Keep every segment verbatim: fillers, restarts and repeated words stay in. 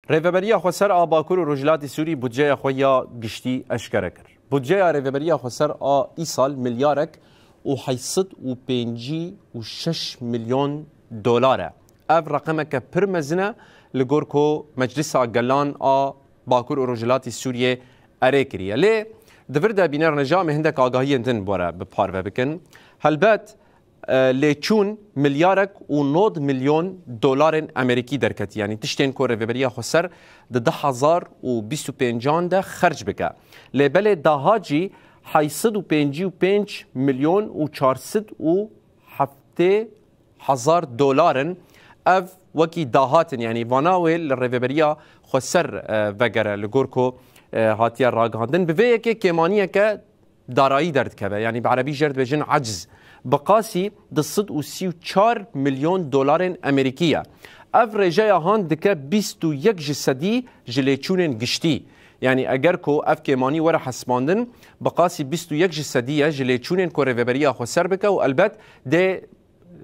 Rêveberiya Xweser a Bakur û Rojhilatî Sûrî budceya xwe ya giştî eşkere kir. Budceya Rêveberiya Xweser a îsal milyarek û heyt sed û pêncî û şeş milyon dolar e. Ev reqemeke pir mezin e, li gor ku Meclisa Gelan a Bakur û Rojhilatî Sûriyê erê kiriye. Lê di vir de bînerneja em ê hindek agahiyên din bi we re bi parve bikin. Helbet, e, lêçûn milyarek û nod milyon dolarên Amerîkî derketî. Yanî tiştên ku Rêveberiya Xweser di du hezar û bîst û pêncan de xerc bike. Lê belê daha jî heyt sed û pêncî û pênc milyon û çar sed û heftê hezar dolar in. Ev wekî dahat in, yanî vana wê li Rêveberiya Xweser, e, vegere, li gor ku, e, hatiye ragihandin. Bi vê yekê kêmaniyeke darayî derdikeve. Yanî bi erebî jê re dibêjin aciz. Bi qasî du sed û sî û çar milyon dolarên Amerîkî ye. Ev rêjeya han dike bîst û yek ji sedî ji lêçûnên giştî. Yanî eger ku ev kêmanî were hesibandin, bi qasî bîst û yek ji sedî ye ji lêçûnên ku Rêveberiya Xweser bike û elbet dê,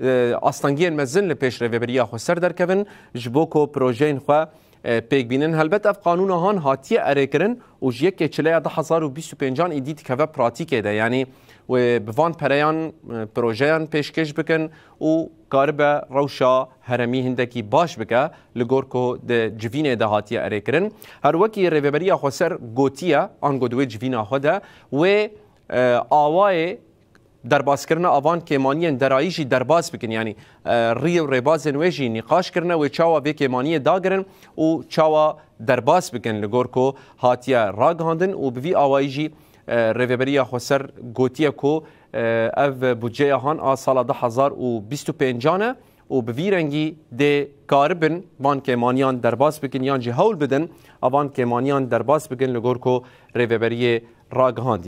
e, astengiyên mezin li pêş Rêveberiya Xweser derkevin, ji bo ku projeyên xwe, e, pêk bînin. Helbet ev qanûna han hatiye erêkirin û ji yekê çileya du hezar û bîst û pêncan îdî dikeve pratîkê de. Yanî wê bi van pereyan, e, projeyan pêşkêş bikin û karibe rewşa heremî hindekî baş bike, li gor ku di civînê de hatiye erêkirin. Her wekî Rêveberiya Xweser gotiye, ango di wê civîna xwe de, wê, e, awayê derbaskirina avan kêmaniyên derayî jî derbas bikin. Yanî, e, rî û rêbazên wê jî nîqaş kirine, wê çawa vê kêmaniyê dagirin û çawa derbas bikin, li gor ku hatiye ragihandin û bi vî awayî jî, e, Rêveberiya Xweser gotiye ku, e, ev budceya han a sala du hezar û bîst û pêncan e û bi vî rengî dê karibin van kêmaniyan derbas bikin yan jî hewl bidin a van kêmaniyan derbas bikin, li gor ku Rêveberiyê ragihand.